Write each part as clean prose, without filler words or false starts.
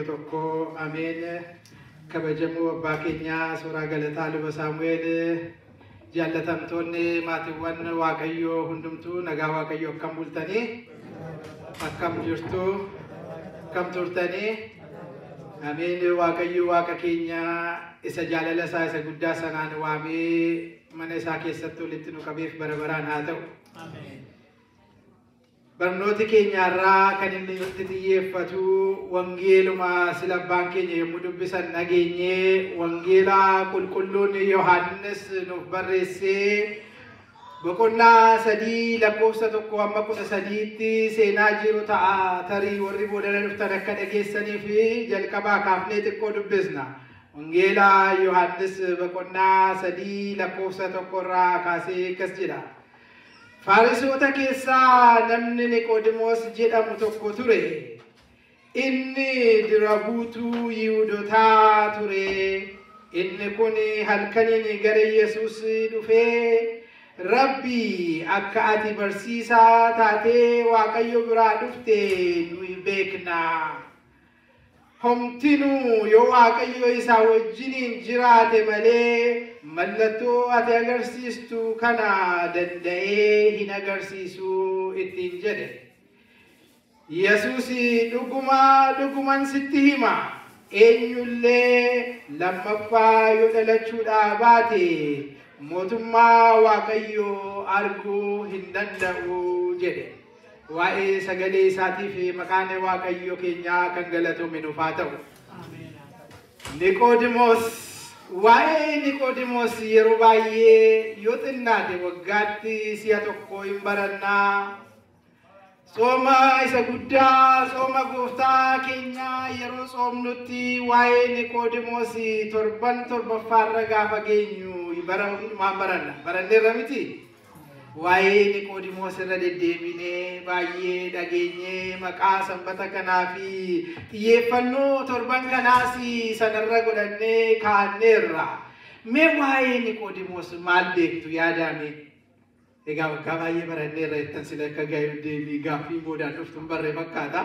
Tokko ameen. Kabajamoo abbaa keenyaa Suuraa Galataa Luba Saamu'eel, jaallatamtoonni maatiiwwan Waaqayyoo hundumtuu, nagaa Waaqayyoo, akkam bultanii? Akkam jirtu? Akkam turtanii? Ameen. Waaqayyo Waaqa keenya isa jaalala isaa isa guddaa sanaan waamee mana isaa keessatti walitti nu qabeef bara baraan haa ta'u. Barnooti keenyarraa kan inni itti xiyyeeffatu wangeeluma sila abbaan keenya yommuu dubbisan dhageenyee, wangeela qulqulluun Yohaannis nuuf barreessee boqonnaa 3 lakkoofsa 1 hamma 13tti seenaa jiru ta'a. Tarii warri boodana dhuftan akka dhageessanii fi jalqabaa kaafnee xiqqoo dubbisna. Wangeela Yohaannis boqonnaa 3 lakkoofsa 1 irraa kaasee akkas jedha. Faarisoota keessaa namni Niqoodimoos jedhamu tokko ture. Inni dura buutuu Yihudotaa ture. Inni kun halkaniin gara Yesuus dhufee, "Rabbi, akka ati barsiisaa taatee Waaqayyo biraa dhufte nuyi beekna. Homtinuu yoo Waaqayyo isaa wajjiniin jiraate malee mallattoo ati agarsiistu kana danda'ee hin agarsiisu," ittiin jedhe. Yesuus, "Dhuguma dhuguman sitti hima. Eenyullee lammaffaa yoo dhalachuudhaa baate mootummaa Waaqayyoo arguu hin danda'u," jedhe. Waa'ee sagalee isaatiif maqaan Waaqayyo keenyaa kan galatoome nuuf haa ta'u. Niqoodimoos, waa'ee Niqoodimoos yeroo baay'ee yoo xinnaate waggaatti si'a tokko hin barannaa. Tsooma isa guddaa, tsooma gooftaa keenyaa yeroo tsoomnutti waa'ee Niqoodimoos torban torbaffaarra gaafa geenyu bara hundumaan baranna. Baranneerra miti? Waa'ee Niqoodimoos irra deddeebinee baay'ee dhageenyee, maqaa sanbata kanaa fi xiyyeeffannoo torban kanaas sanarra godhannee kaa'anneerra. Mee waa'ee Niqoodimoos maal beektu yaadame? Egaa waggaa baay'ee baranneerra jettan, sila akka deebii gaaffii boodaan dhuftu hin barree fakkaata.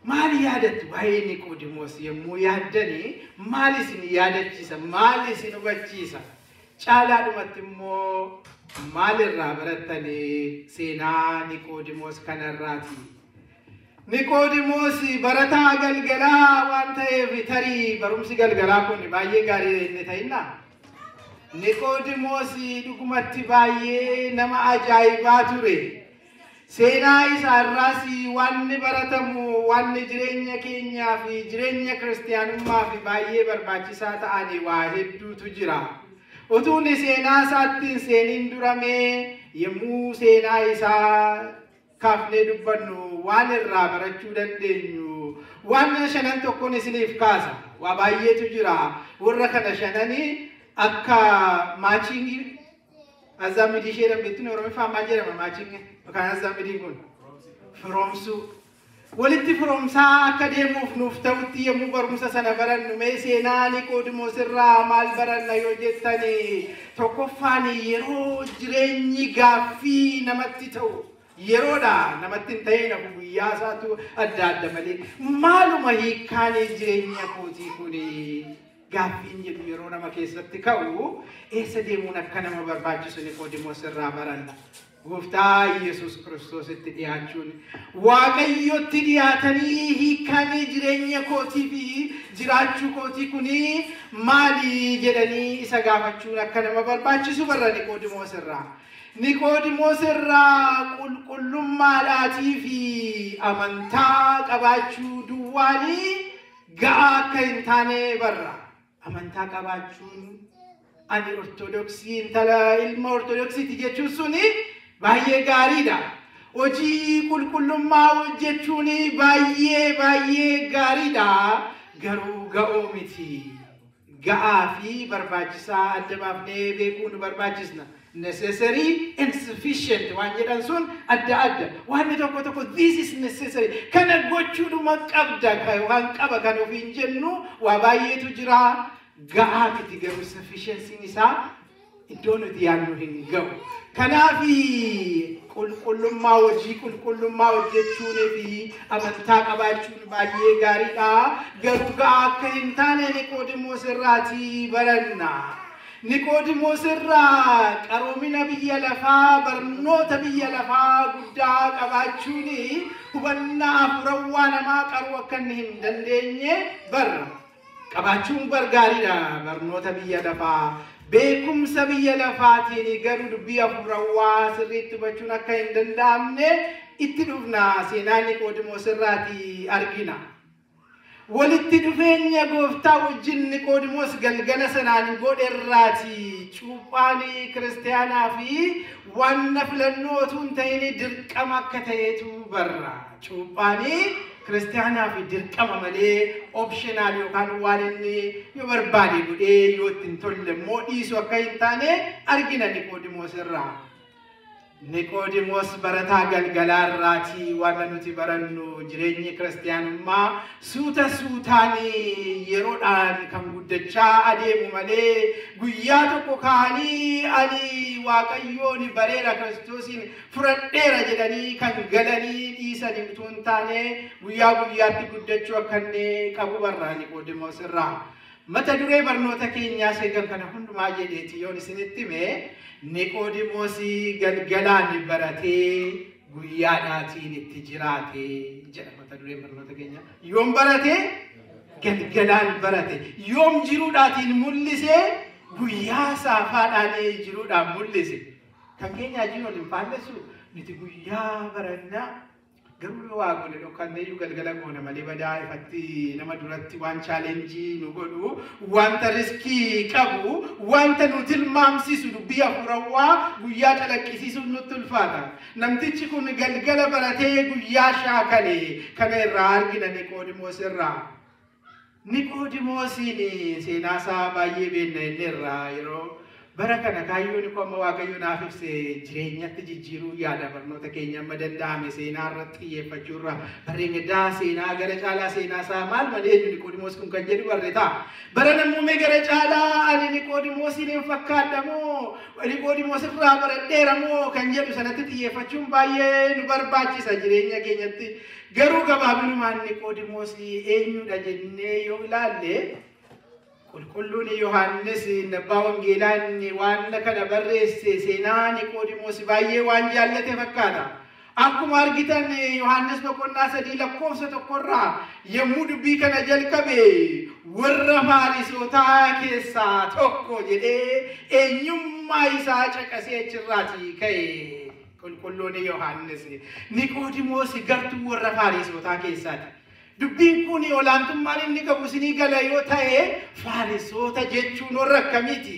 Maal yaadattu waa'ee Niqoodimoos yommuu yaaddanii? Maal isin yaadachiisa? Maal isin hubachiisa? Caalaadhumatti immoo maal irraa barattanii seenaa Niqoodimoos kanarraati? Niqoodimoos barataa galgalaa waan ta'eef, tarii barumsi galgalaa kun baay'ee gaarii inni ta'innaa? Niqoodimoos dhugumatti baay'ee nama ajaa'ibaa ture. Seenaa isaa irraas wanni baratamu, wanni jireenya keenyaa fi jireenya kiristiyaanummaa fi baay'ee barbaachisaa ta'ani waa hedduutu jira. Utuun seenaa isaatti hin seeniin duramee, yommuu seenaa isaa kaafnee dubbannu waan irraa barachuu dandeenyu waan shanan tokkoon isiniif kaasa. Waa baay'eetu jira. Warra kana shananii akka matching azaamidii ishee dhabbeettuun Oromiffaan maal jedhama matching yookaan azaamidiin kun? Firoomsuu. Walitti firoomsaa akka deemuuf nuuf ta'utti yommuu barumsa sana barannu, mee seenaa Niqoodimoos irraa maal baranna yoo jettani, tokkoffaan yeroo jireenyi gaaffii namatti ta'u, yeroodha namatti hin ta'in hafu, guyyaa isaatu adda adda malee, maaluma hiikkaan jireenya kootii kuni gaaffiin jedhu yeroo nama keessatti ka'u eessa deemuun akka nama barbaachisu Niqoodimoos irraa baranna. Gooftaa Yesuus Kiristoositti dhiyaachuun, Waaqayyotti dhiyaatanii hiikkaan jireenya kootii fi jiraachuu kootii kuni maali jedhanii isa gaafachuun akka nama barbaachisu barra Niqoodimoos irraa. Niqoodimoos irraa qulqullummaadhaatii fi amantaa qabaachuu duwwaanii ga'aa akka hin taane barra. Amantaa qabaachuun, ani Ortodoksii, intala ilma Ortodoksiiti jechuun suni baay'ee gaariidha. Hojii qulqullummaa hojjechuun baay'ee baay'ee gaariidha. Garuu ga'oo miti. Ga'aa fi barbaachisaa adda baafnee beekuu nu barbaachisna. Necessary and sufficient waan jedhan sun adda adda. Wanni tokko tokko this is necessary. Kana gochuudhuma qabda waan qaba kan ofiin jennu waa baay'eetu jira. Ga'aa miti garuu, sufficiency isaa Iddoo nuti yaadnu hin ga'u. Kanaaf qulqullummaa hojii qulqullummaa hojjechuunii fi amantaa qabaachuun baay'ee gaariidha. Garuu ga'aa akka hin taane Niqoodimoos irraatii baranna. Niqoodimoos irraa qaroomina biyya lafaa, barnoota biyya lafaa guddaa qabaachuun hubannaa hafuurawwaa namaa qaruu akka inni hin dandeenye barra. Qabaachuun gaariidha barnoota biyya lafaa. Beekumsa biyya lafaatiin garuu dubbii hafuurawwaa sirriitti hubachuun akka hin danda'amne itti dhufna seenaa Niqoodimoos irraatii argina. Walitti dhufeenya gooftaa wajjin Niqoodimoos galgala sanaan godhe irraatii cuuphaan kiristaanaa fi wanna filannoo utuu hin ta'in dirqama akka ta'etu barra. Cuuphaan kiristaanaa fi dirqama malee optional yookaan waan inni yoo barbaade godhee yoo itti hin tolle immoo dhiisu akka hin taane argina Niqoodimoos irraa. Niqoodimoos barataa galgalaa irraatii waan nuti barannu jireenyi kiristaanummaa suuta suutaan yeroodhaan kan guddachaa adeemu malee guyyaa tokko ka'anii ani Waaqayyoon bareera Kiristoosiin fudhadheera jedhanii kan galanii dhiisanii utuu hin taane guyyaa guyyaatti guddachuu akka inni qabu barra Niqoodimoos irraa. Mata duree barnoota keenyaa seegan kana hundumaa jedheeti yoon isinitti hime Niqoodimoos galgalaan baratee guyyaadhaatiin itti jiraate jedha mata dureen barnoota keenyaa. Yoom barate? Galgalaan barate. Yoom jiruudhaatiin mul'ise? Guyyaa saafaadhaan jiruudhaan mul'ise. Kan keenya ajiin ol hin faallessu nuti guyyaa barannaa garuu yoo waa goone dhokkanneeyyuu galgala goona malee badaa ifatti nama duratti waan challenge nu godhu, wanta risk qabu, wanta nu tilmaamsisu dubbii hafuurawwaa guyyaa calaqqisiisuun nutti ulfaata. Namtichi kun galgala baratee guyyaa shaakale kana irraa argina Niqoodimoos irraa. Niqoodimoosiin seenaa isaa baay'ee beekna inni irraa yeroo bara kana kaayyoon koo amma Waaqayyo naaf ibse jireenyatti jijjiiruu yaada barnoota keenya amma danda'ame seenaa irratti xiyyeeffachuu irraa barreen gaddaa seenaa gara caalaa seenaa isaa maal malee eenyu Niqoodimoos kun kan jedhu barre ta'a. Bara nammuumee gara caalaa ani Niqoodimoosiin hin fakkaadha moo Niqoodimoos irraa baradheera moo kan jedhu sanatti xiyyeeffachuun baay'ee nu barbaachisa jireenya keenyatti. Garuu gabaabinumaan Niqoodimoos eenyudha jennee yoo ilaalle Qulqulluun Yohaannis abbaa wangeelaa inni waan kana barreesse seenaa Niqoodimoos baay'ee waan jaallate fakkaata. Akkuma argitan Yohaannis boqonnaa 3 lakkoofsa 1 irraa yommuu dubbii kana jalqabe warra Faarisootaa keessaa tokko jedhee eenyummaa isaa caqasee achirraatii ka'e. Qulqulluun Yohaannis Niqoodimoos gartuu warra Faarisootaa keessaati. Dubbiin kun olaantummaan inni qabu isinii gala yoo ta'e Faarisoota jechuun warra akkamiiti?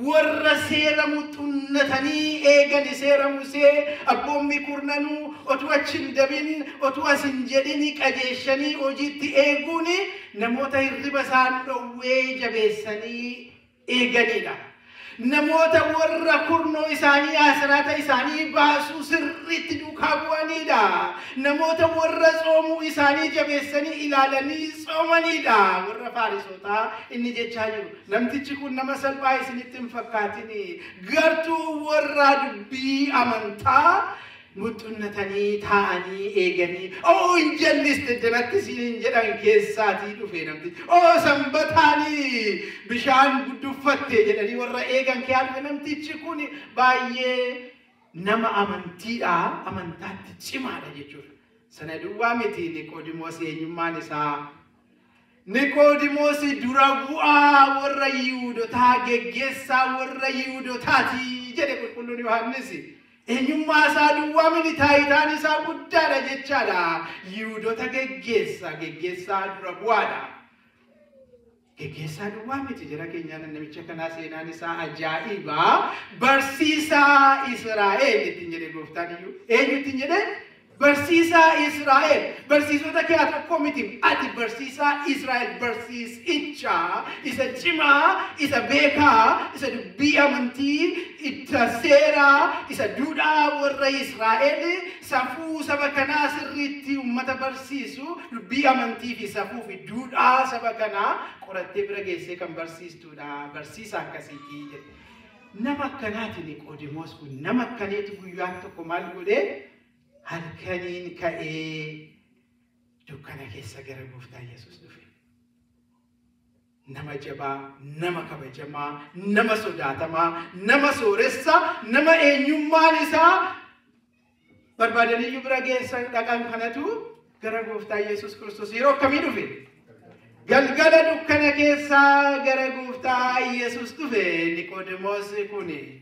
Warra seera muxunnatanii eegan seera Musee abboommii kurnanuu otuu achi hin dabin otuu as hin jedhin qajeeshanii hojiitti eeguun namoota hirriba isaan dhowwee jabeessanii eeganidha. Namoota warra kurnoo isaanii asiraata isaanii baasuu sirriitti duukaa bu'anidha. Namoota warra tsoomuu isaanii jabeessanii ilaalanii tsoomanidha. Warra Faarisootaa inni jechaa jiru. Namtichi kun nama salphaa isinitti hin fakkaatini. Gartuu warra dubbii amantaa muxunnatanii taa'anii eeganii oo hin jalliste jalatti siin jedhan keessaatii dhufe namtichi. Oo sanbataanii bishaan gudduffatte jedhanii warra eegan kee namtichi kun baay'ee nama amantiidha, amantaatti cimaadha jechuudha. Sana duwwaa miti Niqoodimoos eenyummaan isaa. Niqoodimoos dura bu'aa warra Yihuudotaa geggeessaa warra Yihuudotaati jedhe Qulqulluun Yohaannis. Eenyummaa isaa duwwaa miti taayitaan isaa guddaadha jechaadha. Yihudoota geggeessa, geggeessaa dura bu'aadha. Geggeessaa duwwaa miti jara keenyaan namicha kanaa seenaan isaa ajaa'iba. Barsiisaa Israa'el ittiin jedhe gooftaan iyyuu. Eenyu ittiin jedhe? Barsiisaa Israa'el. Barsiisota kee tokko miti. Ati barsiisaa Israa'el barsiisicha isa cimaa, isa beekaa, isa dubbii amantii, isa seeraa, isa duudhaa warra Israa'el safuu saba kanaa sirriitti uummata barsiisu dubbii amantii fi safuu fi duudhaa saba kanaa qorattee bira geessee kan barsiistudha. Barsiisa akkasiitii jedhe. Nama akkanaati Niqoodimoos kun, nama akkaniitu guyyaan tokko maal godhee halkaniin ka'ee dukkana keessa gara gooftaa Yesuus dhufe. Nama jabaa, nama kabajamaa, nama sodaatamaa, nama sooressa, nama eenyummaan isaa barbaadaniyyuu bira geessan dhaqan kanatu gara gooftaa Yesuus Kiristoos yeroo akkamii dhufe? Galgala dukkana keessaa gara gooftaa Yesuus dhufe Niqoodimoos kuni.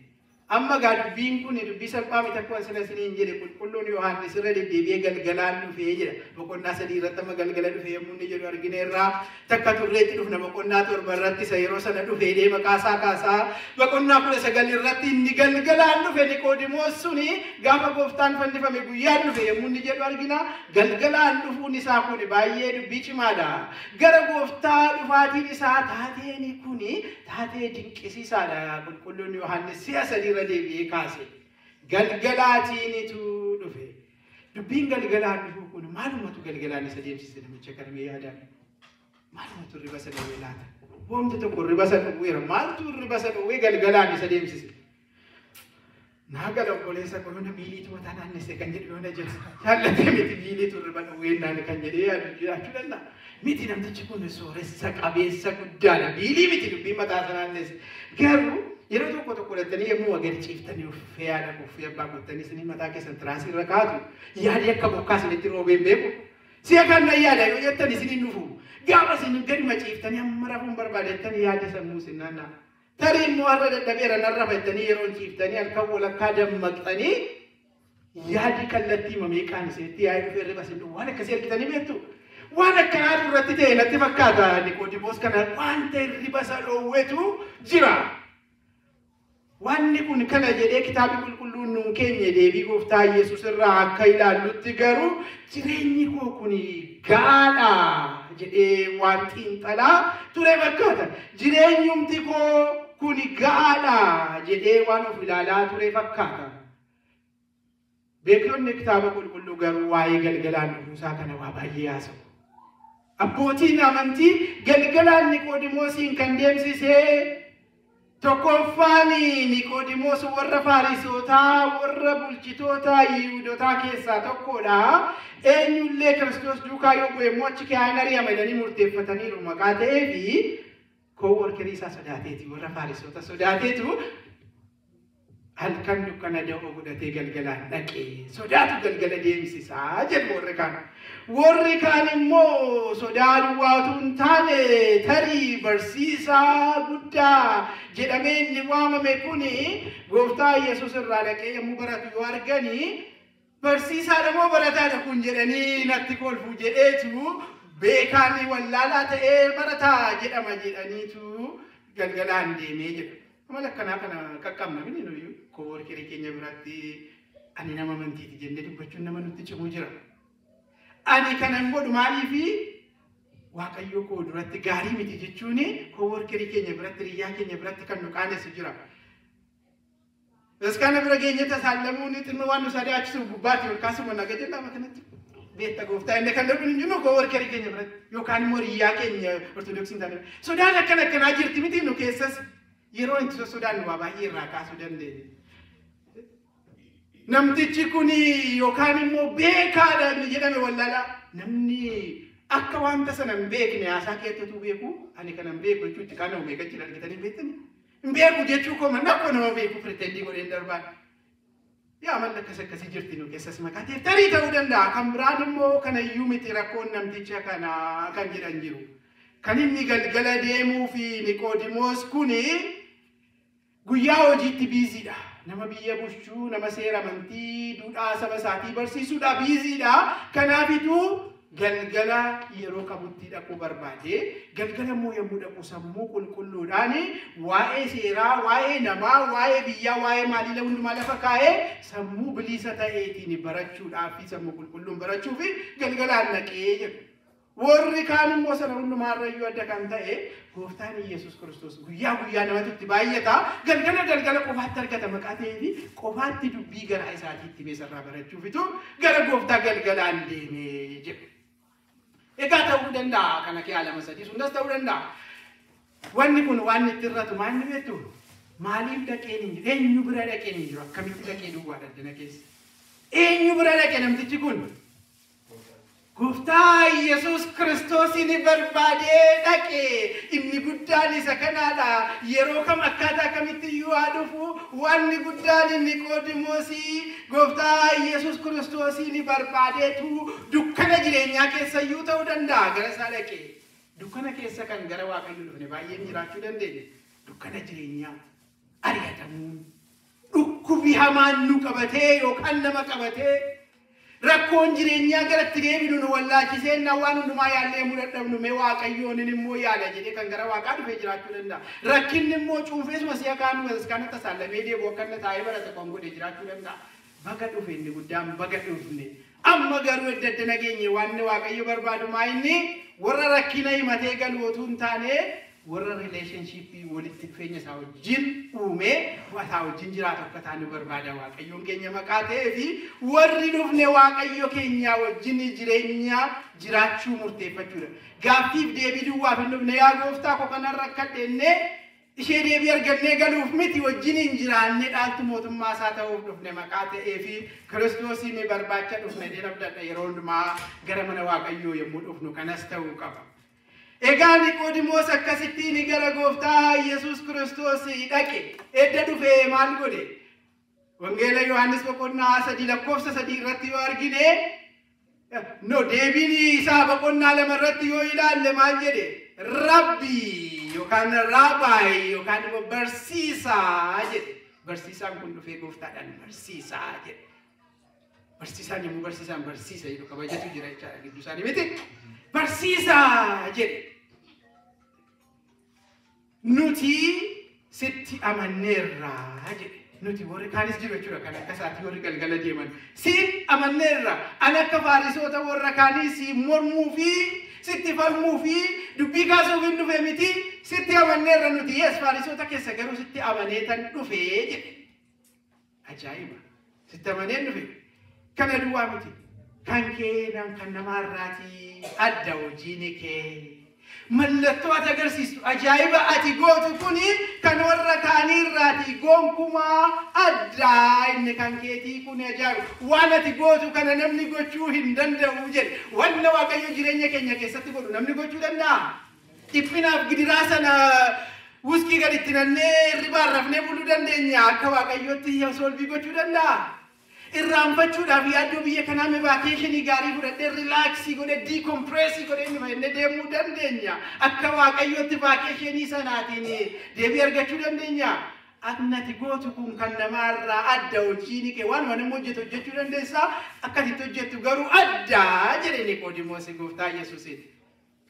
Amma gaa dubbiin kun dubbii salphaa miti akkuma sila isiniin jedhe qulqulluun Yohaannis irra deddeebi'ee galgalaan dhufee jedha. Boqonnaa 3 irratti amma galgala dhufe yommuu inni jedhu argineerraa. Takka turreetti dhufna boqonnaa 7 irratti isa yeroo sana dhufee deema kaasaa kaasaa. Boqonnaa 19 irratti inni galgalaan dhufe Niqoodimoos suni gaafa gooftaan fannifame guyyaan dhufe yommuu inni jedhu argina. Galgalaan dhufuun isaa kun baay'ee dubbii cimaadha. Gara gooftaa dhufaatiin isaa taateen kuni taatee dinqisiisaadha. Qulqulluun Yohaannis si'a 3 irra deebi'ee kaase. Galgalaatiinitu dhufe. Dubbiin galgalaan dhufuu kun maalumatu galgalaan isa deemsise namicha kana mee yaadaan? Maalumatu hirriba isa dhowwee laata? Wanti tokko hirriba isa dhowweera. Maaltu hirriba isa dhowwee galgalaan isa deemsise? Naa gala obboleessa koo yoona biiliitu mataa naannesse kan jedhu yoona jedhu. Jaallatee miti biiliitu hirriba dhowwee naan kan jedhee yaadu jiraachuu danda'a. Miti namtichi kun sooressa qabeessa guddaadha. Biilii miti dubbiin mataa isa naannesse. Garuu yeroo tokko tokko godhatanii yommuu gadi ciiftanii uffee yaada uffee abbaa gootanii isinii mataa keessan tiraasii irra kaatu yaadi akka bokkaa isinitti roobee hin beeku. Si'a kan nan yaada yoo jettan isiniin dhufu. Gaafa isin gadi maciiftanii amma rafuun barbaadettanii yaada sammuu isin naanna'a. Tarii immoo har'a dadhabeera nan rafa jettanii yeroo ciiftanii halkan walakkaa dammaqxanii yaadi kallattii meeqaan isinitti yaa'ee dhufee hirriba isin dhufu. Waan akkasii argitanii beektu. Waan akkanaatu irratti ta'e natti fakkaata Niqoodimoos kana wanta hirriba isa dhoowwetu jira. Wanni kun kana jedhee kitaabni qulqulluun nuun keenye deebii gooftaa Yesuus irraa akka ilaallutti garuu jireenyi koo kun gaadha jedhee waan xiinxalaa ture fakkaata. Jireenyumti koo kun gaadha jedhee waan of ilaalaa ture fakkaata. Beektonni kitaaba qulqulluu garuu waa'ee galgalaan dhufuusaa kana waa baay'ee haasa'u. Abbootiin amantii galgalaan Niqoodimoosiin kan deemsisee tokkoffaan Niqoodimoos warra Faarisootaa warra bulchitoota Yihuudootaa keessaa tokkodha. Eenyullee Kiristoos duukaa yoo bu'e immoo achi keessa hin ari'ama jedhanii murteeffataniiru maqaa ta'eefi kooworkerii isaa sodaateeti warra Faarisoota sodaateetu halkan dukkana da'oo godhatee galgalaan dhaqee sodaatu galgala deemsisaa jedhu warri kaan. Warri kaan immoo sodaa duwwaa utuu hin taane tarii barsiisaa guddaa jedhamee inni waamame kuni gooftaa Yesuus irraa dhaqee yommuu baratu yoo arganii barsiisaadha moo barataadha kun jedhanii natti kolfu jedheetu beekaan wallaalaa ta'ee barataa jedhama jedhaniitu galgalaan deemee jedhu. Amala akkanaa kana qaqqabna mini nuyi kooworkerii keenya biratti ani nama amantiiti jennee dubbachuun nama nutti cimu jira. Ani kanan godhu maaliifi Waaqayyo koo duratti gaarii miti jechuun kooworkerii keenya biratti hiriyaa keenya biratti kan nu qaanessu jira. Bataskaana bira geenye tasaallamuun xinnoo waan nu sodaachisuuf gubbaatti ol kaasuma naga jennaa kanatti. Beekta gooftaa inni kan darbu hin jiru kooworkerii keenya biratti yookaan immoo hiriyaa keenya ortodoksii hin taane. Sodaan akkana akkanaa jirti miti nu keessas yeroo itti sodaannu waa baay'ee irraa kaasuu dandeenya. Namtichi kun yookaan immoo beekaadha inni jedhame wallaalaa. Namni akka wanta sana hin beekne haasaa keessattuu beeku ani kana hin beeku jechuutti kaan nama beekan jira argitanii beektanii. Hin beeku jechuu koo mannaa koo nama beeku pretendii godheen darbaan. Yaa amalli akkas akkasii jirti nu keessas maqaa ta'eef tarii ta'uu danda'a. Kan biraan immoo kanayyuu miti rakkoon namticha kanaa kan jedhan jiru. Kan inni galgala deemuu fi Niqoodimoos kuni guyyaa hojiitti biiziidha. Nama biyya bulchuu, nama seera amantii, duudhaa saba isaatii barsiisuudha biiziidha. Kanaafituu galgala yeroo qabutti dhaquu barbaade. Galgala immoo yommuu dhaqu sammuu qulqulluudhaan waa'ee seeraa, waa'ee namaa, waa'ee biyyaa, waa'ee maalii hundumaa lafa kaa'ee sammuu bilisa ta'eetiin barachuudhaaf fi sammuu qulqulluun barachuuf galgalaan dhaqee jedhu. Warri kaan immoo sana hundumaarrayyuu adda kan ta'e gooftaan Yesuus Kiristoos guyyaa guyyaa namatti itti baay'ata. Galgala galgala qofaatti argata maqaa ta'eefi qofaatti dubbii garaa isaatiitti meesarraa barachuufitu gara gooftaa galgalaan deemee jedhu. Egaa ta'uu danda'a kana kee lama sadii sundas ta'uu danda'a. Wanni kun waan itti irratu maal ni beektu? Maaliif dhaqeen hin jiru? Eenyu bira dhaqeen hin jiru? Akkamitti dhaqee duwwaadha addana keessa? Eenyu bira dhaqe namtichi kun? Gooftaa Yesuus Kiristoos ni barbaadee dhaqe. Inni guddaan isa kanaadha. Yeroo kam akkaataa kamitti iyyuu haa dhufu wanni guddaan inni Niqoodimoosii Gooftaa Yesuus Kiristoos ni barbaadeetu dukkana jireenyaa keessa iyyuu ta'uu danda'a gara isaa dhaqe. Dukkana keessa kan gara Waaqayyoo dhufne baay'een jiraachuu dandeenya. Dukkana jireenyaa ari'atamuun dhukkubi hamaan nu qabatee yookaan nama qabatee rakkoon jireenyaa garatti deebinu nu wallaachisee na waan hundumaa yaallee mudadhabnu mee Waaqayyoon immoo yaala jedhee kan gara Waaqaa dhufee jiraachuu danda'a. Rakkinni immoo cuunfeesuma si'a kaan bataskaanatti tasaallamee deebi'u akka inni taa'ee barate kan godhe jiraachuu danda'a. Baga dhufe inni guddaan baga dhufne. Amma garuu edda adda nageenye waan Waaqayyo barbaadu maa inni warra rakkina himatee galu otuu hin taane warra relationship walitti dhufeenya isaa wajjin uumee isaa wajjin jiraatu akka taanu barbaada Waaqayyoon keenya maqaa ta'ee fi warri dhufne Waaqayyo keenya wajjin jireenya jiraachuu murteeffachuudha. Gaaffiif deebii duwwaaf hin dhufne yaa gooftaa koo kanarra akka dhenne ishee deebii argannee galuuf miti wajjin hin jiraanne dhaaltu mootummaa isaa ta'uuf dhufne maqaa ta'ee fi Kiristoosiin barbaacha dhufne dheerabdadha yeroo hundumaa gara mana Waaqayyoo yommuu dhufnu kanas ta'uu qaba. Egaa Niqoodimoos akkasittiin gara Gooftaa Yesuus Kiristoos dhaqe. Edda dhufee maal godhe? Wangeela Yohaannis boqonnaa 3 lakkoofsa 3 irratti yoo argine, no deebiin isaa boqonnaa 2 irratti yoo ilaalle maal jedhe? Rabbi yookaan Raabaay yookaan immoo barsiisaa jedhe. Barsiisaan kun dhufee Gooftaadhaan barsiisaa jedhe. Barsiisaan yommuu barsiisaan barsiisa jedhu kabajatu jira jechaadha gidduu isaanii miti. Barsiisaa jedhe. Nuti sitti amanneerra jedhe. Nuti warri kaanis jiru jechuudha kan akka isaatii warri galgala deeman. Siin amanneerra. Ani akka Faarisoota warra kaanii si mormuu fi sitti falmuu fi dubbii kaasuuf hin dhufe miti. Sitti amanneerra nuti. Yes, Faarisoota keessa garuu sitti amaneetan dhufe jedhe. Ajaa'iba. Sitti amaneen dhufe. Kana duwwaa miti. Kan kee kan namaarraatii adda hojiin kee. Mallattoo ati agarsiistu ajaa'iba ati gootu kuni kan warra kaaniirraatii gonkumaa addaa inni kan keetii kuni ajaa'iba. Waan ati gootu kana namni gochuu hin danda'u jedhe. Wanna Waaqayyo jireenya keenya keessatti godhu namni gochuu danda'a? Dhiphinaaf gidiraa sana wuskii gadi itti nannee hirribaan rafnee buluu dandeenya. Akka Waaqayyootti solvii gochuu danda'a? Irraanfachuudhaaf yaaddoo biyya kanaa mee vaakeeshinii gaarii fudhadhee riilaaksii godhee diikompireesii godhee inni fayyadnee deemuu dandeenya. Akka Waaqayyootti vaakeeshinii sanaatiin deebii argachuu dandeenya. Aknati gootu kun kan namaarraa adda hojiin kee waanuma namni hojjetu hojjechuu dandeessaa. Akka ati hojjettu garuu adda jedhe Niqoodimoos Gooftaa Yesuusiin.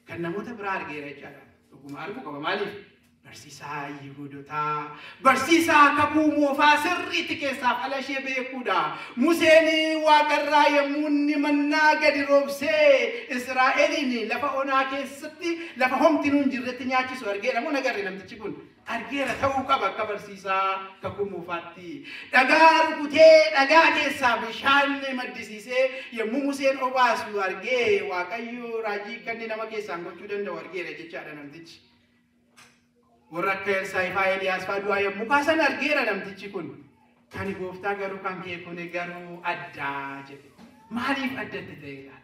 Kan namoota biraa argeera jechaadha. Dhuguma arguu qaba maaliif? Barsiisaa Yihuudotaa, barsiisaa kakuu moofaa sirriitti keessaaf ala ishee beekuudha. Museen waaqarraa yommuu inni mannaa gadi roobsee Israa'eliin lafa onaa keessatti lafa homtinuu hin jirretti nyaachisu argeera moo nagarre namtichi kun? Argeera ta'uu qaba akka barsiisaa kakuu moofaatti. Dhagaa rukutee dhagaa keessaa bishaan maddisiisee yommuu Museen obaasu argee Waaqayyo raajii kan nama keessaan gochuu danda'u argeera jechaadha namtichi. Warra akka Elsaayifaa Eeliyaas fa'aa du'aa yommuu kaasan argeera namtichi kun. Kan gooftaa garuu kan kee kun garuu addaa jedhe. Maaliif addatti ta'e laata?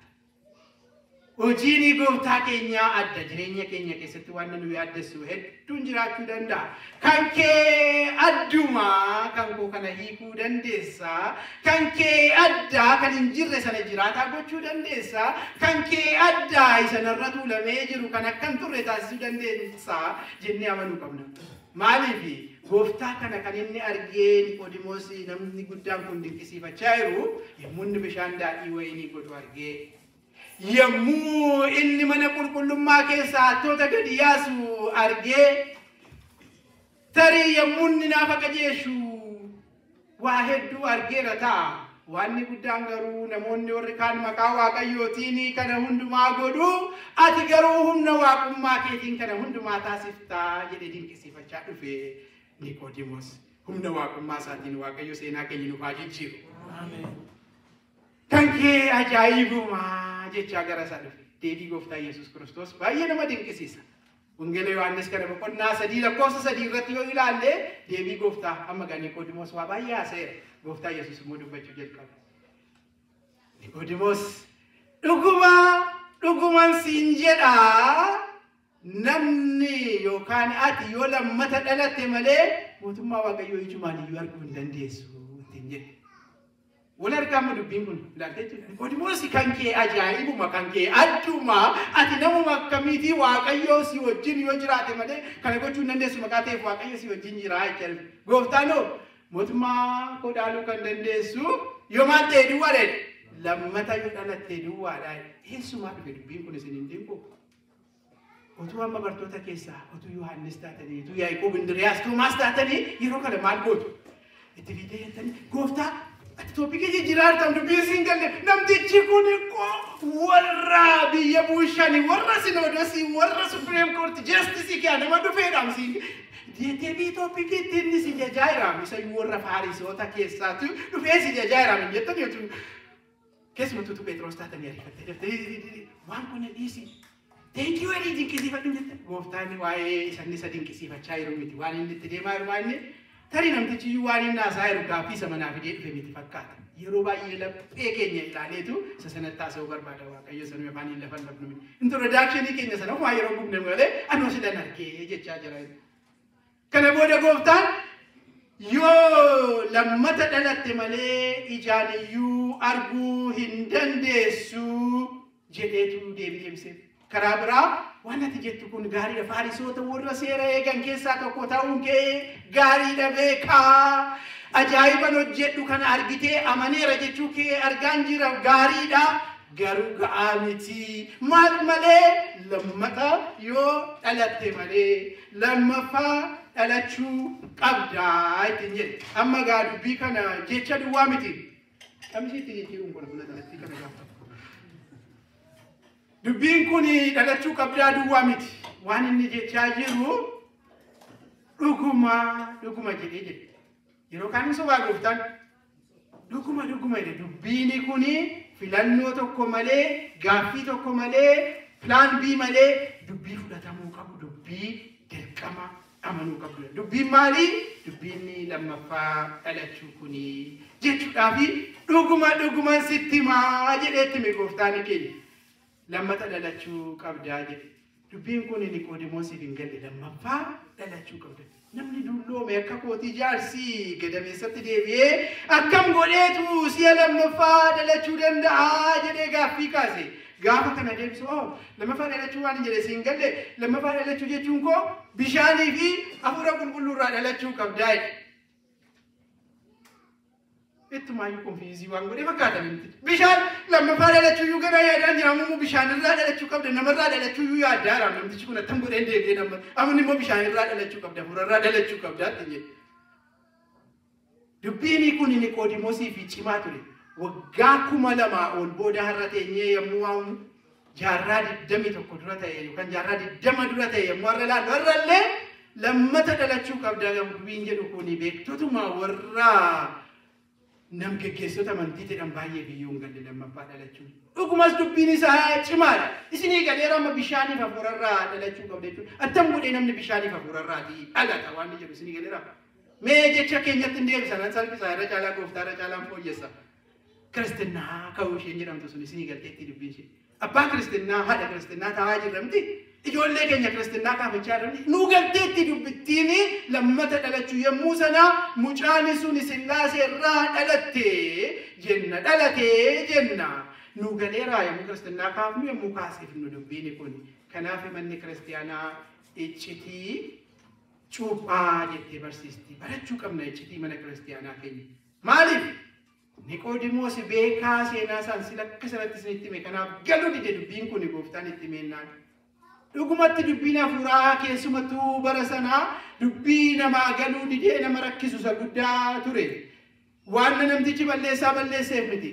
Hojiin gooftaa keenyaa adda jireenya keenya keessatti waan nu yaaddessu hedduun jiraachuu danda'a. Kan kee addumaa kan koo kana hiikuu dandeessa. Kan kee addaa kan hin jirre sana jiraataa gochuu dandeessa. Kan kee addaa isa narra tuulamee jiru kan akka hin turre taasisuu dandeessa jennee amanuu qabna. Maaliif gooftaa kana kan inni argee Niqoodimoos namni guddaan kun dinqisiifachaa jiru yommuu inni bishaan daadhii wayinii godhu argee. Yommuu inni mana qulqullummaa keessaa hattoota gadi yaasu argee tarii yommuu inni naafa qajeeshu waa hedduu argeera ta'a. Waanni guddaan garuu namoonni warri kaan maqaa Waaqayyootiin kana hundumaa godhu ati garuu humna waaqummaa keetiin kana hundumaa taasiftaa jedhee dinqisiifachaa dhufe Niqoodimoos. Humna waaqummaa isaatiin Waaqayyo seenaa keenya nuuf haa jijjiiru. Kan kee ajaa'ibumaa jechaa gara isaa dhufe. Deebii Gooftaa Yesuus Kiristoos baay'ee nama dinqisiisa. Wangeela Yohaannis kana boqonnaa 3 lakkoofsa 3 irratti yoo ilaalle deebii gooftaa amma gaa Niqoodimoos waa baay'ee haasa'eera. Gooftaa Yesuus immoo dubbachuu jalqabe. Niqoodimoos dhuguma dhuguman siin jedha namni yookaan ati yoo lammata dhalatte malee mootummaa Waaqayyoo ijumaan iyyuu arguu hin dandeessu ittiin jedhe. Wal argaa dubbiin kun ilaaltee jirti. Niqoodimoos kan kee ajaa'ibuma kan kee adduma ati namuma akkamiitii Waaqayyoo si wajjin yoo jiraate malee kana gochuu hin dandeessu maqaa ta'eef Waaqayyo si wajjin jira jechuudha. Gooftaanoo mootummaa koo dhaaluu kan dandeessu yoo maal ta'e duwwaadha. Lammata yoo dhalatte duwwaadha. Eessumaa dhufe dubbiin kun isin hin dinqu? Otuu amma bartoota keessaa otuu Yohaannis taatanii, otuu Yaaqoob, Indiriyaas, Toomaas taatanii yeroo kana maal gootu? Itti fiidee jettanii gooftaa ati toopikii jijjiiraartan dubbiin siin galle namtichi kun warra biyya buushanii warra sinoodosii warra supreme court justice kee nama dhufeedhaam siin deebii toopikii ittiin inni si jajaairaam isa warra faarisoota keessaatu dhufee si jajaairaam hin jettanii otuu keessumattuu Phexros taatanii ariifattee daftee waan kun dhiisi. Thank you jedhii dinqisiifadhu jette. Gooftaan waa'ee isa inni isa dinqisiifachaa jiru miti. Waan inni itti deemaa jiru waan inni tarii namtichi iyyuu waan inni haasaa jiru gaaffii isa manaa fidee dhufe miti fakkaata. Yeroo baay'ee laphee keenya ilaaleetu isa sanatti haasa'uu barbaada Waaqayyo sanuma afaan hin lafa lafnu miti. Introductionii keenya sana waa yeroo gubne malee anoo sidan argee jechaa jira. Kana booda gooftaan yoo lammata dhalatte malee ijaan iyyuu arguu hin dandeessu jedheetu deebii deebiseef. Karaa biraa waan ati jettu kun gaariidha. Faarisoota warra seera eegan keessaa tokko ta'uun kee gaariidha beekaa. Ajaa'iban hojjedhu kana argitee amaneera jechuu kee argaan jira gaariidha. Garuu ga'aa miti. Maal malee lammata yoo dhalatte malee lammaffaa dhalachuu qabdaa ittiin jedhe. Amma gaa dubbii kana jecha duwwaa miti. Qamishii itti jijjiiruun kun fuula kana gaafa. Dubbiin kun dhalachuu qabdaa duwwaa miti. Waan inni jechaa jiru dhuguma dhuguma jedhee jedhe. Yeroo kaan sobaa gooftaan dhuguma dhuguma jedhe. Dubbiin kun filannoo tokko malee, gaaffii tokko malee, plan B malee dubbii fudhatamuu qabu, dubbii dirqama amanuu qabdu. Dubbiin maali? Dubbiin lammaffaa dhalachuu kuni jechuudhaafi dhuguma dhuguman sitti himaa jedheetti hime gooftaan keenya. Lammata dhalachuu qabdaa jedhe. Dubbiin kun Niqoodimoosiif hin galle lammaffaa dhalachuu qabda. Namni dulloome akka kootii jaarsi gadameessatti deebi'ee akkam godheetu si'a lammaffaa dhalachuu danda'a jedhee gaaffii kaase. Gaafa kana deebisu oo lammaffaa dhalachuu waan hin jedhe siin galle lammaffaa dhalachuu jechuun koo bishaanii fi hafuura qulqulluurraa dhalachuu qabdaa jedhe. Ittumaayyuu confuse waan godhee fakkaata namtichi. Bishaan lammaffaa dhalachuu iyyuu gara yaadaan jira ammoo bishaanirraa dhalachuu qabda namarraa dhalachuu iyyuu yaaddaa jira namtichi kun attam godheen deebi'ee nama amma immoo bishaanirraa dhalachuu qabda hafuurarraa dhalachuu qabda ittiin jedhe. Dubbiin kun Niqoodimoosii fi cimaa ture. Waggaa 2000 ol booda har'a teenyee yommuu waa'u jaarraa 21 dura ta'e yookaan jaarraa 20 dura ta'e yommuu har'a ilaallu har'allee lammata dhalachuu qabda dubbiin jedhu kun beektotuma warra nam geggeessota amantii jedhan baay'ee biyyoo hin galle lammaffaa dhalachuu. Dhugumas dubbiin isaa cimaadha. Isinii galeera amma bishaaniif hafuurarraa dhalachuu qabda jechuudha. Attam godhee namni bishaaniif hafuurarraatii dhalata waan jedhu isinii galeera. Mee jecha keenyatti hin deebisan an salphisaa irra caalaa gooftaa irra caalaan fooyyessa. Kiristinnaa ka'uu isheen jedhamtu sun isinii galteetti dubbiin ishee. Abbaa kiristinnaa haadha kiristinnaa ta'aa jirra miti. Ijoollee keenya kiristinnaa kaafachaa jirra miti. Nuu galteetti dubbittiin lammata dhalachuu yommuu sana mucaan sun Sillaasee irraa dhalatte jenna dhalatee jenna. Nuu galeeraa yommuu kiristinnaa kaafnu yommuu kaasifnu dubbiin kun. Kanaaf manni kiristiyaanaa iccitii cuuphaa jettee barsiisti. Barachuu qabna iccitii mana kiristiyaanaa keenya. Maaliif? Niqoodimoos beekaa seenaa isaan sila akka sanatti isinitti hime kanaaf galuu dide dubbiin kun gooftaan itti himennaan. Dhugumatti dubbiin hafuuraa keessumattuu bara sanaa dubbii namaa galuu didee nama rakkisu isa guddaa ture. Waan namtichi balleessaa balleesseef miti.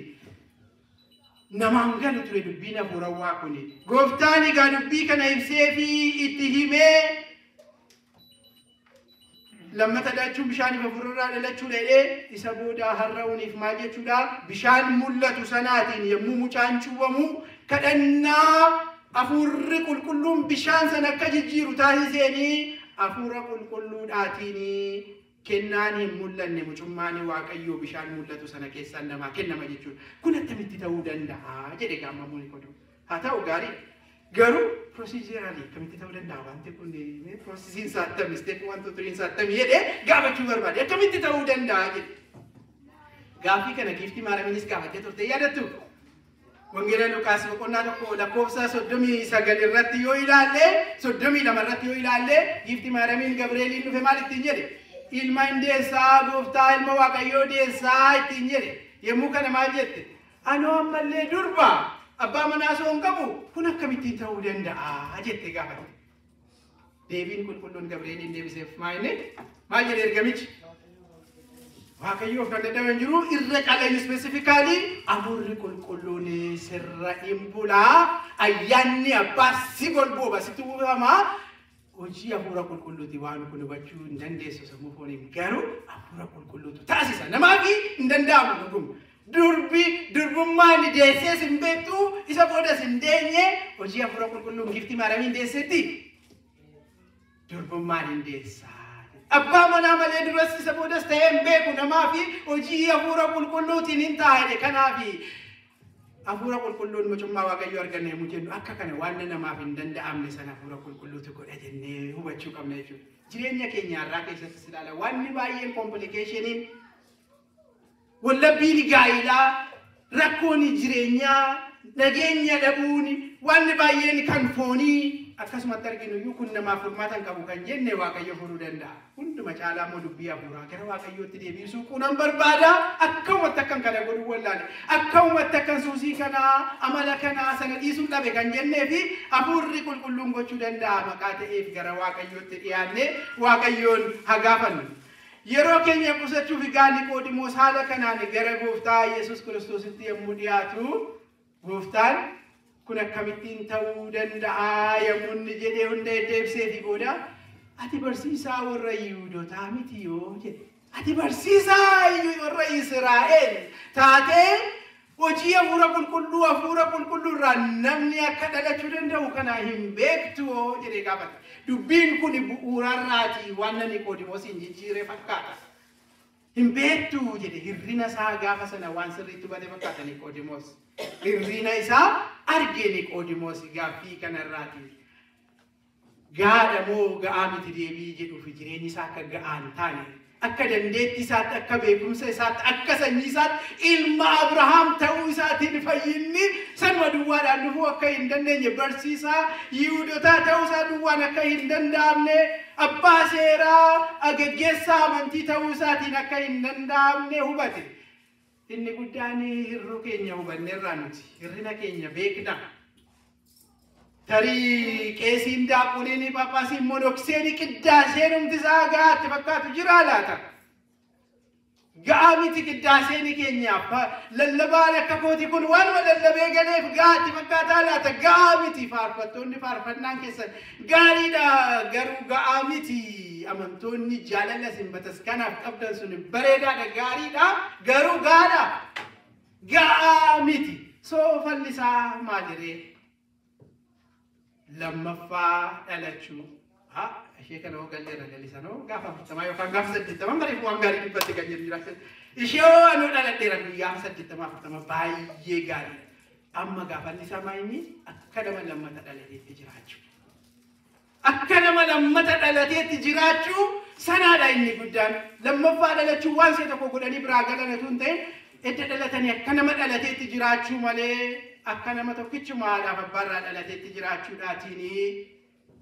Namaan galu ture dubbiin hafuurawaa kuni. Gooftaan egaa dubbii kana ibsee fi itti himee lammata dhalachuun bishaaniif hafuurarraa dhalachuu jedhee isa booda har'a'uuniif maal jechuudha bishaan mul'atu sanaatiin yommuu mucaan cuubamu kadhannaa Hafuurri qulqulluun bishaan sana akka jijjiiru taasiseenii hafuura qulqulluudhaatiin kennaan hin mul'anne mucummaan Waaqayyoo bishaan mul'atu sana keessaan namaa kennama jechuudha. Kun akkamitti ta'uu danda'a jedhe gaammamuun Niqoodimoos. Haa ta'u gaarii. Garuu procedurally akkamitti ta'uu danda'a wanti kun processiin isaa attami step 1 2 3 isaa attami jedhee gaafachuu barbaade akkamitti ta'uu danda'a jedhe. Gaaffii kana giiftii Maariyaaminis gaafattee turte yaadattu. Wangeela Luqaas boqonnaa 1 lakkoofsa 39 irratti yoo ilaalle 32 irratti yoo ilaalle giiftii Maariyaamiin Gabreeliin dhufe maal ittiin jedhe? Ilma hin deessaa gooftaa ilma Waaqayyoo deessaa ittiin jedhe. Yommuu kana maal jette? Anoo ammallee durba abbaa manaa osoo hin qabu kun akkamittiin ta'uu danda'a jette gaafatte. Deebiin qulqulluun Gabreeliin deebiseef maal inni? Maal jedhe ergamichi? Waaqayyoof kan dadhabe hin jiru irra calayyuu specifically hafuurri qulqulluun sirra hin bulaa ayyaanni abbaa si golbooba sitti uwwifamaa hojii hafuura qulqulluuti waan kun hubachuu hin dandeessu sammuu fooniin garuu hafuura qulqulluutu taasisa namaaf hin danda'amu dhuguma. Durbi durbummaan deessees hin beektu isa boodas hin deenye hojii hafuura qulqulluun giiftii Maariyaamiin deessetti durbummaan hin deessaa. Abbaa manaa malee duras isa boodas ta'ee hin beeku namaa fi hojii hafuura qulqulluutiin hin taa'edhe. Kanaaf hafuura qulqulluun mucummaa Waaqayyoo arganna yommuu jennu akka kana waan namaaf hin danda'amne sana hafuura qulqulluutu godha jennee hubachuu qabna jechuudha. Jireenya keenya har'aa keessattis ilaala wanni baay'een complicationiin wallabbiin gaa'ilaa rakkoon jireenyaa nageenya dhabuun wanni baay'een kan foonii akkasumatti arginu iyyuu kun namaaf furmaata hin qabu kan jenne Waaqayyo furuu danda'a. Hunduma caalaa immoo dubbii hafuuraa gara Waaqayyootti deebisuu kunan barbaada. Akkamumatti akkan kana godhuu wallaale. Akkamumatti akkan suusii kanaa amala kanaa sana dhiisuu dhabe kan jennee fi hafuurri qulqulluun gochuu danda'a maqaa ta'eef gara Waaqayyootti dhiyaannee Waaqayyoon haa gaafannu. Yeroo keenya qusachuuf egaa Niqoodimoos haala kanaan gara gooftaa Yesuus Kiristoositti yommuu dhiyaatu gooftaan kun akkamittiin ta'uu danda'a yommuu inni jedhee hunda deddeebisee fi booda ati barsiisaa warra Yihuudootaa miti yoo jedhe. Ati barsiisaa warra Israa'el taatee hojii hafuura qulqulluu hafuura qulqulluu irraa namni akka dhalachuu danda'u kana hin beektu yoo jedhee gaafate. Dubbiin kun bu'uurarraati waan Niqoodimoosiin jijjiire fakkaata. Hin beektu jedhe hirrina isaa gaafa sana waan sirriitti hubate fakkaata Niqoodimoos. Hirrina isaa arge Niqoodimoos gaaffii kanarraati. Gaadha moo ga'aa miti deebii jedhuuf jireenyi isaa akka ga'aa hin taane akka dandeettii isaatti akka beekumsa isaatti akka sanyii isaatti ilma Abrahaam ta'uu isaatiin fayyinni sanuma duwwaadhaan dhufuu akka hin dandeenye barsiisaa Yihuudotaa ta'uu isaa duwwaan akka hin danda'amne abbaa seeraa geggeessaa amantii ta'uu isaatiin akka hin danda'amne hubate. Inni guddaan hirruu keenya hubanneerraa nuti hirrina keenya beekna. Tarii qeesiin daaquniin phaaphaasiin monokseen qiddaaseen humti isaa ga'aatti fakkaatu jira laata? Ga'aa miti qiddaaseen keenyaaf lallabaan akka kooti kun waanuma lallabee galeef ga'aatti fakkaataa laata? Ga'aa miti faarfattoonni faarfannaan keessan gaariidha garuu ga'aa miti amantoonni jaalala isin bataskanaaf qabdan sun bareedaadha gaariidha garuu ga'aadha ga'aa miti soofalli isaa maaliree? Lammaffaa dhalachuu. Ishee kana hoo galleerra lalisanoo gaafa 40 yookaan gaafa 80 bareefu waan gaarii dubbatte kan jedhu jira. Ishee hoo anuu dhaladheera guyyaa 80 40 baay'ee gaariidha. Amma gaafanni isaa maayini akka nama lammata dhalateetti jiraachuu. Akka nama lammata dhalateetti jiraachuu sanaadha inni guddaan. Lammaffaa dhalachuu waan see tokko godhanii biraa galan otoo hin ta'in edda dhalatanii akka nama dhalateetti jiraachuu malee akka nama tokkichuma haadhaaf abbaarraa dhalateetti jiraachuudhaatiin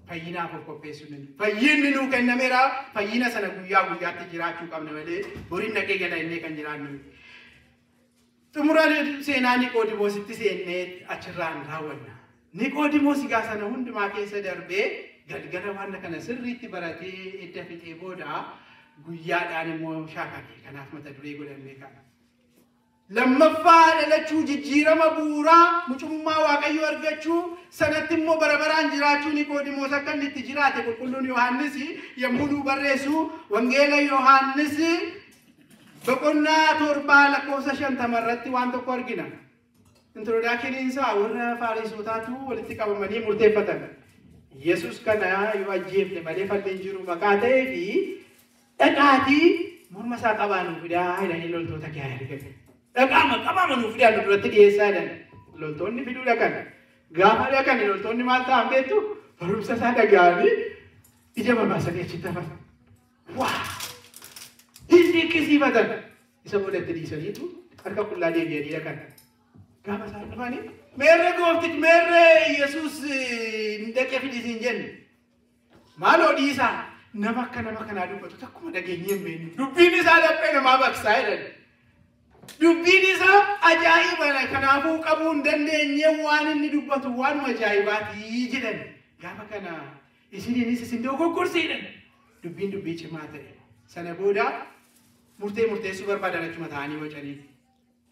fayyinaaf of qopheessuu danda'u. Fayyinni nuu kennameera fayyina sana guyyaa guyyaatti jiraachuu qabna malee horiin dhaqee gala innee kan jiraannu. Xumura seenaa Niqoodimoositti seennee achirraan raawwanna. Niqoodimoos egaa sana hundumaa keessa darbee galgala waan kana sirriitti baratee edda fixee booda guyyaadhaan immoo shaakale. Kanaaf mata duree godhannee kana. Lammaffaa dhalachuu jijjiirama bu'uuraa mucummaa Waaqayyoo argachuu sanatti immoo bara baraan jiraachuu Niqoodimoos akka inni itti jiraate qulqulluun Yohaannis yommuu nuu barreessu Wangeela Yohaannis boqonnaa 7 lakkoofsa 50 irratti waan tokko argina. Introdaakshiniin isaa warra Faarisotaatu walitti qabamanii murteeffatan. Yesuus kana yoo ajjeefne malee falli hin jiru maqaa ta'ee fi dhaqaatii morma isaa qabaa nuu fidaa jedhanii loltoota kee ergan. Dhaqaama qabaama nuu fidaa nu duratti dhiyeessaa jedhan. Loltoonni fiduu dhaqan. Gaafa dhaqan loltoonni maal ta'an beektu? Barumsa isaa dhaga'anii ija babaasanii achitti hafan. Waa! Hin dinqisiifatan. Isa boodatti dhiisaniitu harka qullaa deebi'anii dhaqan. Gaafa isaan dhufanii meerre gooftichi meerre Yesuus hin dhaqee fidisiin jenne. Maaloo dhiisaa nama akka nama kanaa dubbatu takkuma dhageenyee hin beeknu. Dubbiin isaa laphee namaa baqsaa jedhan. Dubbiin isaa ajaa'iba kanaafuu qabuu hin dandeenye waan inni dubbatu waanuma ajaa'ibaatii jedhan. Gaafa kana isiniinis isin dogoggorsiidhan. Dubbiin dubbii cimaa ta'e. Sana booda murtee murteessuu barbaadan achuma ta'anii wacanii.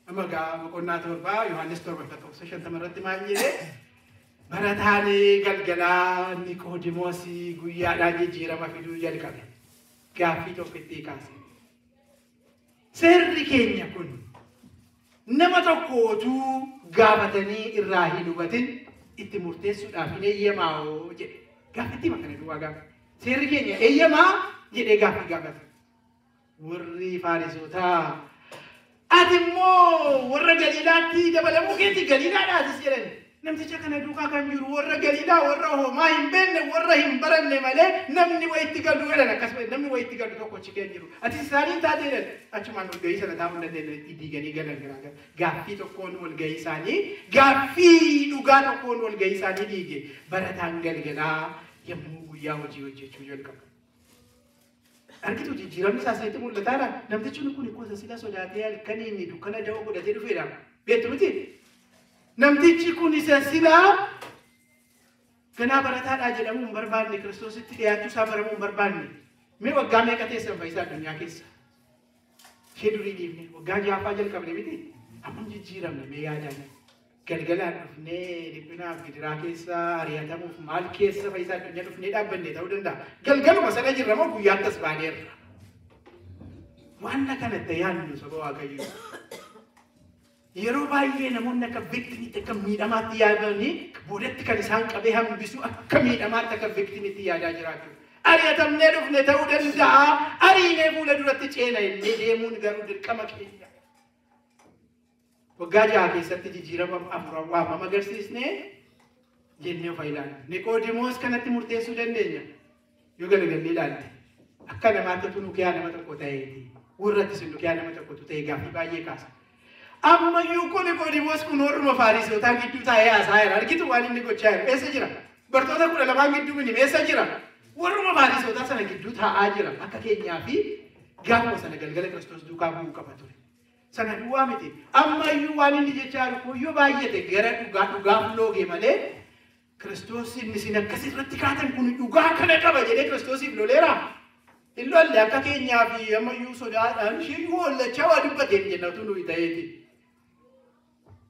Amma gaa boqonnaa 7 Yohaannis 7 lakkoofsa 50 irratti maal jedhee barataan galgalaa Niqoodimoos guyyaadhaan jijjiirama fiduu jalqabe. Gaaffii tokko itti kaase. Seerri keenya kun nama tokko utuu gaafatanii irraa hin hubatin itti murteessuudhaaf hin eeyyamaa'oo jedhe. Gaaffii kana duwwaa gaafa. Seerri keenya eeyyamaa jedhee gaaffii gaafate. Warri Faarisotaa ati immoo warra Galiilaatti dabalamuu keetti Galiilaadhaatis jedhan. Namticha kana duukaa kan jiru warra Galiilaa warra homaa hin beekne warra hin baranne malee namni wayitti galu jedhan akkasuma namni wayitti galu tokko achi keessa jiru. Ati isaaniin taate jedhan achumaan walgahii sana taa'uu hin dandeenye diiganii galan garaa gaaffii tokkoon walgahii isaanii gaaffii dhugaa tokkoon walgahii isaanii diige barataan galgalaa yommuu guyyaa hojii hojjechuu jalqabu. Argitu jijjiiramni isaa isatti mul'ataadha. Namtichi kun gosa sila sodaatee halkaniin dukkana da'oo godhatee dhufeedha. Beektu miti? Namtichi kun isa silaa ganaa barataadhaa jedhamuu hin barbaanne Kiristoositti dhiyaachuu isaa baramuu hin barbaanne. Mee waggaa meeqa teessan fayyisaa addunyaa keessa? Ishee durii dhiifne waggaa 6ffaa jalqabne miti? Hammam jijjiiramne mee yaadaan? Galgalaan dhufnee dhiphinaaf gidiraa keessa ari'atamuuf maal keessa fayyisaa addunyaa dhufnee dhaabbanne ta'uu danda'a. Galgaluma sana jirra moo guyyaatti as baaneerra? Waan kanatti yaadnu saba Waaqayyoo. Yeroo baay'ee namoonni akka viktimiitti akka miidhamaatti yaadanii boodatti kan isaan qabee hambisu akka miidhamaatti akka viktimiitti yaadaa jiraatu. Ari'atamnee dhufne ta'uu danda'a. Ariinee fuula duratti ceena innee deemuun garuu dirqama keenya. Waggaa 6 keessatti jijjiirama afurawaa hammam agarsiisnee jennee of ilaallu. Niqoodimoos kanatti murteessuu dandeenya. Yoo galagallee ilaalle akka namaatti utuu nukiyaa nama tokko ta'eeti. Warratti sun nukiyaa nama tokkotu ta'e gaaffii baay'ee kaasa. Ammayyuu kun Niqoodimoos kun warruma Faarisotaa gidduu taa'ee haasaa jira. Argitu waan inni gochaa jiru. Eessa jira? Bartoota 12 gidduu mini eessa jira? Warruma Faarisotaa sana gidduu taa'aa jira. Akka keenyaa fi gaafuma sana galgala Kiristoos duukaa bu'uu qaba ture. Sana duwwaa miti. Ammayyuu waan inni jechaa jiru kun yoo baay'ate gara dhugaa dhugaaf loogee malee Kiristoos inni isin akkas irratti kaatan kun dhugaa kana qaba jedhee Kiristoosiif loleera. Hin lolle akka keenyaa fi ammayyuu sodaadhaan isheen hollachaa waa dubbateen jenna utuu nuyi ta'eeti.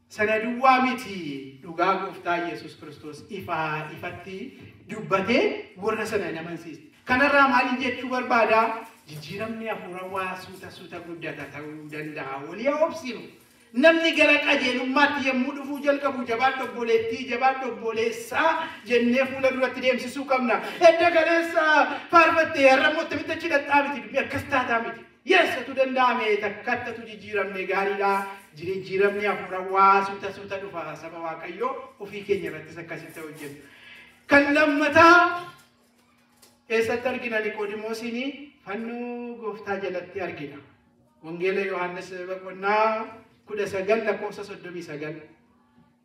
Sana duwwaa miti dhugaa gooftaa Yesuus Kiristoos ifaa ifatti dubbatee warra sana namansiise. Kanarraa maaliin jechuu barbaadaa? Jijjiiramni hafuurawaa suuta suuta guddata ta'uu danda'a. Walii haa obsinu. Namni gara qajeelummaatti yommuu dhufuu jalqabu jabaadhu obboleettii, jabaadhu obboleessaa jennee fuula duratti deemsisuu qabna. Edda kaleessa faarfattee har'a immoo attamitti achi dhaqxaa miti dubbii akkas taataa miti. Yeessatu danda'ame takkattatu jijjiiramne gaariidha. Jijjiiramni hafuurawaa suuta suuta dhufa saba Waaqayyoo ofii keenya irrattis akkasitti hojjennu. Kan lammataa eessatti argina Niqoodimoosiin fannoo gooftaa jalatti argina. Wangeela Yohaannis boqonnaa 19 lakkoofsa 39.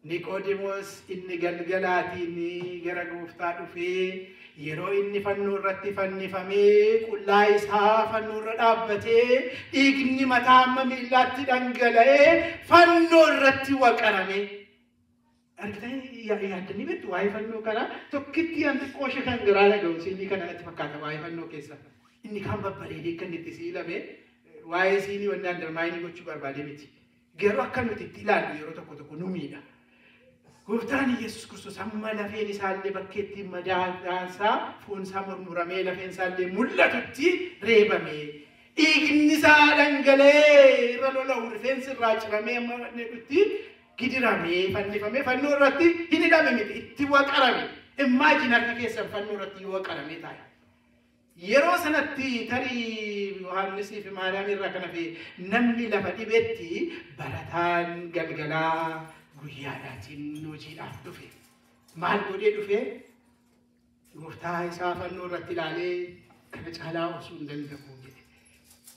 Niqoodimoos inni galgalaatiin gara gooftaa dhufee yeroo inni fannoo irratti fannifamee qullaa isaa fannoo irra dhaabbatee dhiigni mataa hamma miillaatti dhangala'ee fannoo irratti waqarame. Argitanii yaaddanii beektu waa'ee fannoo kanaa tokkitti an xiqqoo ishee kan garaa dhaga'u siinii kana natti fakkaata waa'ee fannoo keessa. Inni kaan babbareedee kan itti siilame waa'ee siinii wanni andarmaayinii gochuu barbaade miti. Garuu akka nuti itti ilaallu yeroo tokko tokko nu miidha. Gooftaan Yesuus Kiristoos hamma lafeen isaallee bakkeetti madaansaa foon isaa murmuramee lafeen isaallee mul'atutti reebame. Dhiigni isaa dhangala'ee irra lola'u rifeensi irraa ciramee hamma jedhutti Gidiramee fannifamee fannoo irratti hin hidhame miti itti waqarame. Imagine harka keessan fannoo irratti yoo waqarame taa'e. Yeroo sanatti tarii Yohaannisii fi Maariyaam irraa kan hafe namni lafa dhibetti barataan galgalaa guyyaadhaatiin hojiidhaaf dhufe. Maal godhee dhufe? Gooftaa isaa fannoo irratti ilaalee kana caalaa obsuu hin danda'u jedhe.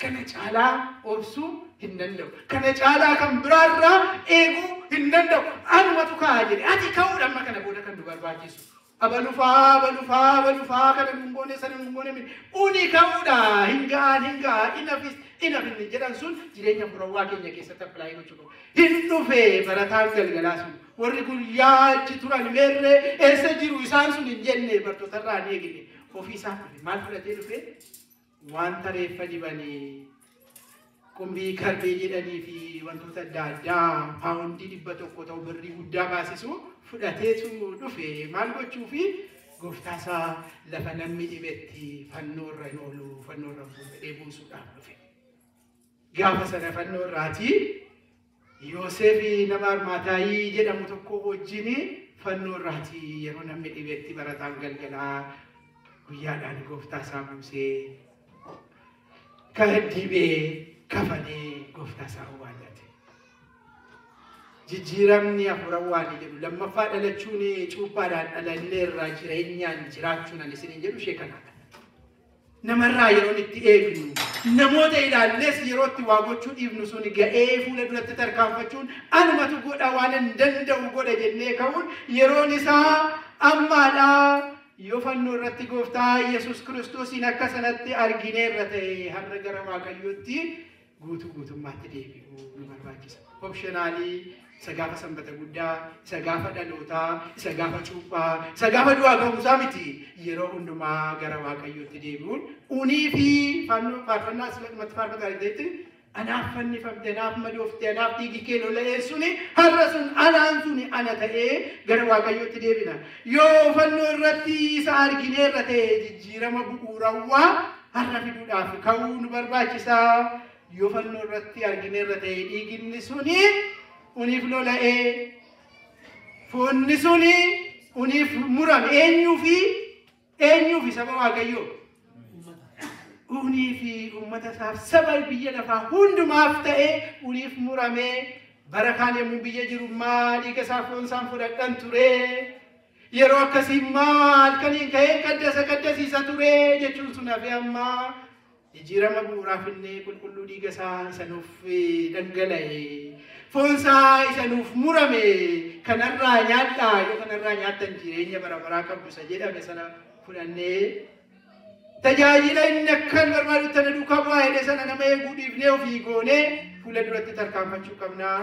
Kana caalaa obsuu hin danda'u. Kana caalaa kan biraarraa eeguu hin danda'u. Anumatu ka'a jedhe. Ati ka'uudha amma kana booda kan nu barbaachisu. Abalufaa, abalufaa, abalufaa kana nun goone sana nun goone miti. Uni ka'uudha. Hin ga'an, hin ga'a, inafis, inafin jedhan sun jireenya furawwaa keenya keessatti apply gochuu qabu. Hin dhufe barataan galgalaa sun. Warri guyyaa achi turan meerree eessa jiru isaan sun hin jenne bartootarraa hin eegne. Ofii isaa dhufe. Maal fudhatee dhufe? Wanta reeffa dibanii qumbii karbee jedhanii fi wantoota adda addaa paawundii 100 ta'u birrii guddaa baasisu fudhateetu dhufe. Maal gochuufi? Gooftaa isaa lafa namni dhibetti fannoo irra hin oolu, fannoo irra hin buusuudhaaf dhufe. Gaafa sana fannoo irraatii Yoosef nama Armaataayii jedhamu tokko wajjin fannoo irraatii yeroo namni dhibetti barataan galgalaa guyyaadhaan gooftaa isaa buusee kan dibee kafanee gooftaa isaa awwaallate. Jijjiiramni hafuurawwaan jedhu lammaffaa dhalachuun cuuphaadhaan dhalannee irraa jireenyaan jiraachuun ani isiniin jedhu ishee kanaadha. Namarraa yeroon itti eegnu namoota ilaallees yeroo itti waa gochuu dhiifnu sun ga'ee fuula duratti tarkaanfachuun anumatu godha waan hin danda'u godha jennee ka'uun yeroon isaa ammaadha. Yoo fannoo irratti gooftaa Yesuus Kiristoosiin akka sanatti argineerra ta'e har'a gara Waaqayyootti guutuu guutummaatti deebi'uu nu barbaachisa. Optionaalii isa gaafa sanbata guddaa, isa gaafa dhalootaa, isa gaafa cuuphaa, isa gaafa du'aa ka'umsaa miti. Yeroo hundumaa gara Waaqayyootti deebi'uun unii fi faarfannaa asirratti faarfataa jirteetti anaaf fannifamte, anaaf madoofte, anaaf dhiigi kee lola'ee suni har'a sun anaan suni ana ta'ee gara Waaqayyootti deebina. Yoo fannoo irratti isa argineerra ta'e jijjiirama bu'uurawwaa har'a fiduudhaaf ka'uu nu barbaachisa. Yoo fannoo irratti argineerra ta'e dhiiginni suni uniif lola'ee, foonni suni uniif murame. Eenyuufi saba Waaqayyoo? Unii fi uummata isaaf saba biyya lafaa hundumaaf ta'ee uniif muramee bara kaan yommuu biyya jiru maa dhiiga isaa foon isaan fudhadhan ture. Yeroo akkasii maal kaniin ka'ee qaddasa qaddasiisa ture jechuun sun hafe ammaa jijjiirama bu'uuraa finnee qulqulluu dhiiga isaa isa nuuf dhangala'e. Foon isaa isa nuuf murame kanarraa nyaadhaa yoo kanarraa nyaattan jireenya bara baraa qabdu isa jedhame sana fudhannee tajaajila inni akkan barbaadutti ana duukaa bu'aa jedhe sana nama eeguu dhiifnee ofii goonee fuula duratti tarkaanfachuu qabnaa.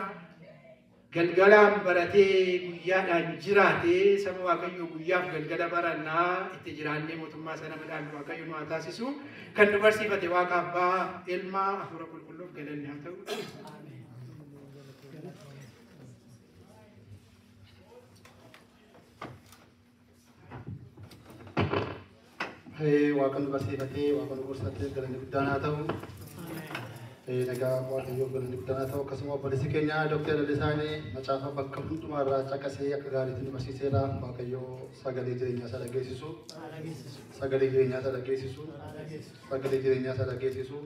Galgalaan baratee guyyaadhaan jiraatee saba Waaqayyoo guyyaaf galgala barannaa itti jiraannee mootummaa sana madaalu Waaqayyo nu haa taasisu. Kan nu barsiifate Waaqa Abbaa, Ilma, Hafuura Qulqulluuf galanni haa ta'u. Waaqa nu barsiifatee, Waaqa nu gorsatee galanni guddaan haa ta'u. Nagaa Waaqayyoof galanni guddaan haa ta'u. Akkasuma obboleessi keenya Dooktar Lalisaanii macaafa bakka hundumaarraa caqasee akka gaariitti nu barsiiseera. Waaqayyoo sagalee jireenyaa isaa dhageessisu. Sagalee jireenyaa isaa dhageessisu. Sagalee jireenyaa isaa dhageessisu.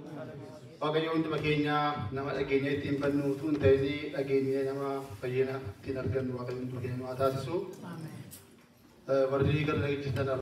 Waaqayyoo hunduma keenya nama dhageenya ittiin bannu utuu hin ta'in dhageenya nama fayyina ittiin argannu Waaqayyo hunduma keenya nu haa taasisu. Warri gara dhageessisan